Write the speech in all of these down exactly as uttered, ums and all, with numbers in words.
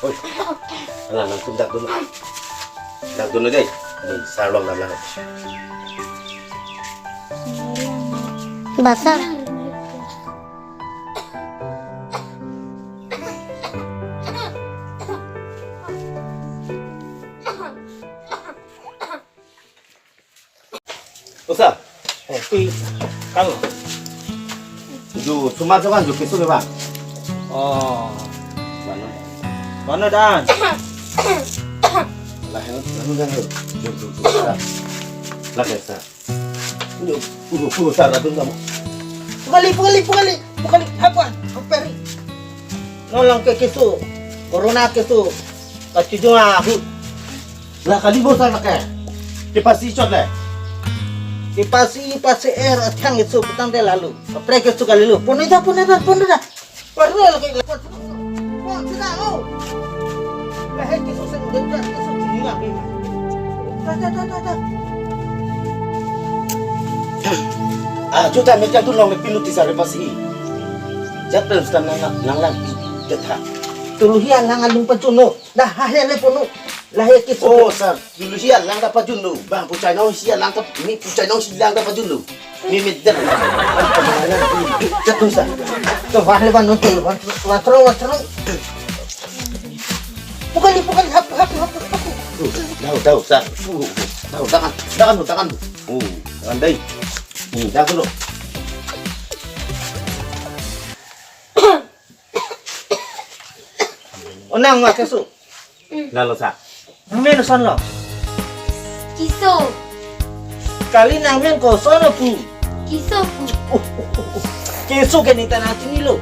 Oi, alang nangtum dak dun. Dak dun dei. Ni sarlong dam lang. Basar. Osa. Eh, kui, kang. Ju, suma suma ju keso ke bang. Oh. Mano. Mano dan. Lah, mano dan. Ju, ju, ju. Lah. Lah, sa. Ju, puro, puro, sa, radun kamu. Pukali, pukali, pukali. Pukali, hapa? Hamperi. Non lang ke keso. Corona keso. Kachijung ahut. Lah kali bo sa lake. Kepasi chot le. Kepasi pasi er athang keso petang de lalu. Kaprek keso kali lo. Pon ida, pon ida, pon ida. Parlo lake. Pon sida lo. Lahai keso sen denjar keso juni lake. Ta, ta, ta, ta, ta. Ah, juta meja tu nong le pinu tisa repasi. Jat pen sudah nang nang lang pi detha. Tuluhi alang alung pajuno. Dah, ha, he, le pono. Lahai keso. Oh, sir. Tuluhi alang ta pajuno. Bang, puchai nong si alang ta, mi puchai nong si alang ta pajuno. Mi mi der. Jatuh, sir. To, wah, le, wah, no, to, wah, wah, terus, wah, terus. Pukali, pukali, hap, hap, hap, hap. Daw, daw, sir. Daw, tangan, tangan, tangan. Oh, tangan dai. Hmm, dah dulu. Onang ma keso. Lalo sa. Nangmen koson lo? Keso. Kali nangmen koson lo pu? Keso pu. Oh, oh, oh, oh. Keso ke neta nangchinilo.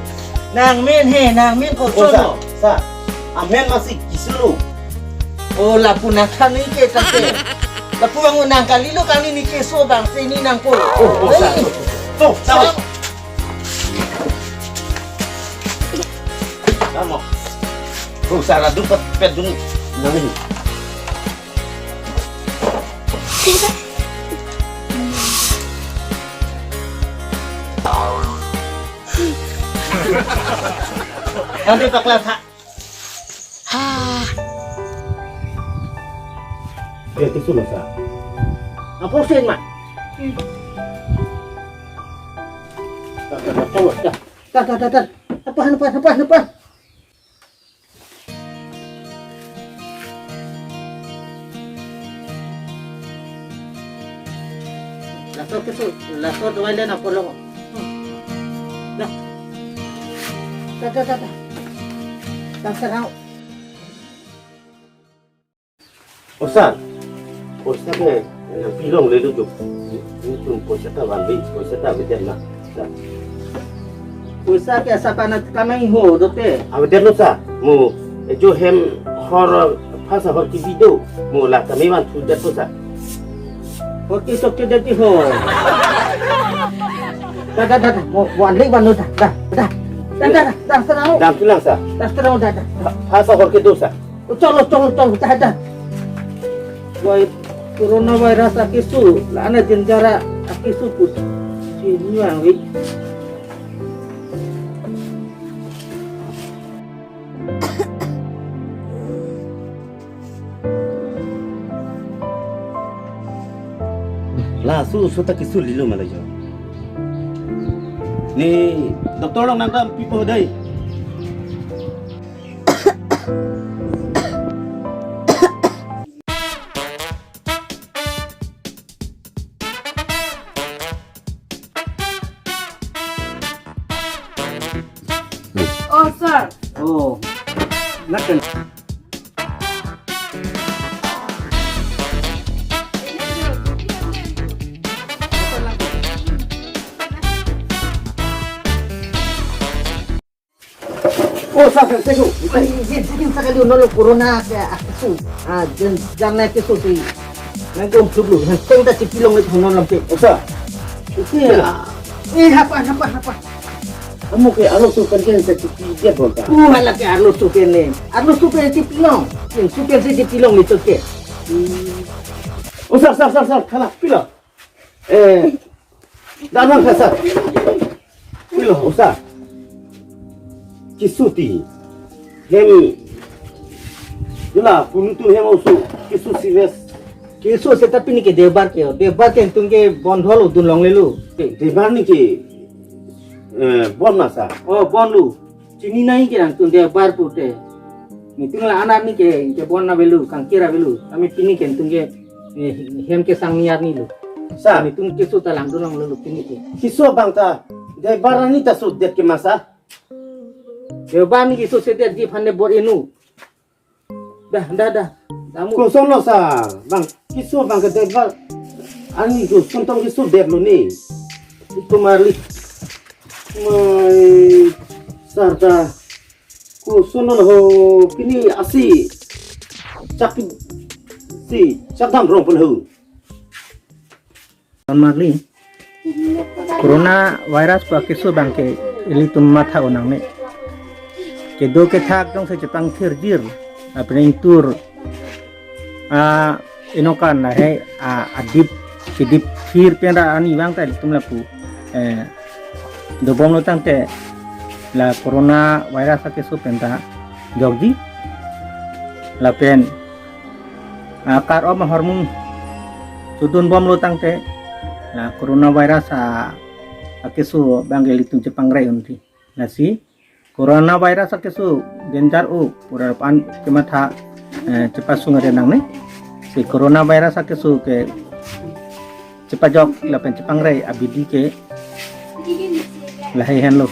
Nangmen he, nangmen koson lo? Sa. Amen masi keso lo. Oh, lapu nangthan ni ke tangke. Lapu bang nang kalilo kali ni keso bang sini nangpo. Oh, oh, sa. Hei. To, sa. Tamo. Oh, sara dum pet, pet dum nangin. Nanti tak kelas ha. Eh, itu sudah sa. Apa sih, Mak? Dah, dah, dah, dah, dah. Dah, dah, dah, dah. Apa, apa, apa, apa? Laso keso, laso dawai le na polo. Hmm. Dah. Dah, dah, dah, dah. Dah, serang. Osa, poisa ke nangpilongle lo jo. Nelitum poisa ta vanve, poisa ta avedet na. Sa. Poisa ke asa pana kamai ho dote. Avedet lo sa, mo, eh, jo hem hor phasa hor kebi do, mo la kami vanthudet lo sa. Hor keso kedet ti ho. Dah, dah, dah, dah. Mo, mo anle vanlo dah, dah, dah. Dah, dah, dah, dah, serang lo. Damthulang sa. Dah, serang lo, dah, dah. Pha-, phasa hor kedo sa. Cholo, cholo, cholo, dah, dah. Wai, coronavirus akeso, la-an ajenjara akeso put. Si nuang wi. Laso, so ta keso lilo malayo. Ni, doktor along nangdampipo dei. Oh, sir. Oh, nakan. Oh, sa, sa, sa, sa. Ai, je, je, sa kali uno lo corona ke, ah, keso. Ah, jan, jan na keso si. Nang kom pluk lu, nang teng ta chipilongle hono lampe. Oh, sa. Isi ya. Eh, hapa, hapa, hapa. Kamu ke arloso pen ke sa chipi dia bolta. Uh, hala ke arloso pen ne. Arloso pen chipilong. Pen, so pen si chipilongle to ke. Hmm. Oh, sa, sa, sa, sa, khala, pilo. Eh, damang ka, sir. Pilo, osa. Keso ti. Hem. Jula, punu tu hem oso. Keso serious. Keso seta pini ke Deobar ke, Deobar ke nelitum ke bondho lo dun longlelo. Deobar ni ke, eh, bon masa. Oh, bon lo. Chini nai ke nangtum Deobar pute. Nelitum la anak ni ke, ke bon na avelo, kangkir avelo. Kami pini ke nelitum ke, eh, hem kesang ni arni lo. Sa. Nelitum keso ta langdun longlelo pini ke. Keso abang ta, Deobar arni ta sodet ke masa. Deobar ni keso sedetji aphan ne bor-i nu. Dah, dah, dah. Damu. Kosonlo sa, bang. Keso abang ke Deobar arni koson tong keso det lo ni. Itum arli. Mai sarda. Kosonlo ho, pini asi. Chak si, chak dam rong pon ho. Don marli. Corona virus pu akeso abang ke ilitum matha-o nangne. Kedo kethak jongsi chepangthirjir, apre ingtur, ah, inokan lahei, ah, adip, kedip thir pen ra arni vang ta ilitum lapu, eh, dobomlo tangte la corona virus akeso pen ta jokji. Lapen akar om ahormu chodunbomlo tangte la corona virus a, akeso abang ke ilitum chepangrai unji. Lasi corona virus akeso danger o pura pan kematha, eh, chepasung ri nangne. Si corona virus akeso ke chepajok lapen chepangrai abidi ke lahei henlo.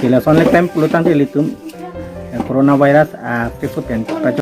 Si lason le pem pulo tangte ilitum, eh, corona virus akeso pen chepajok.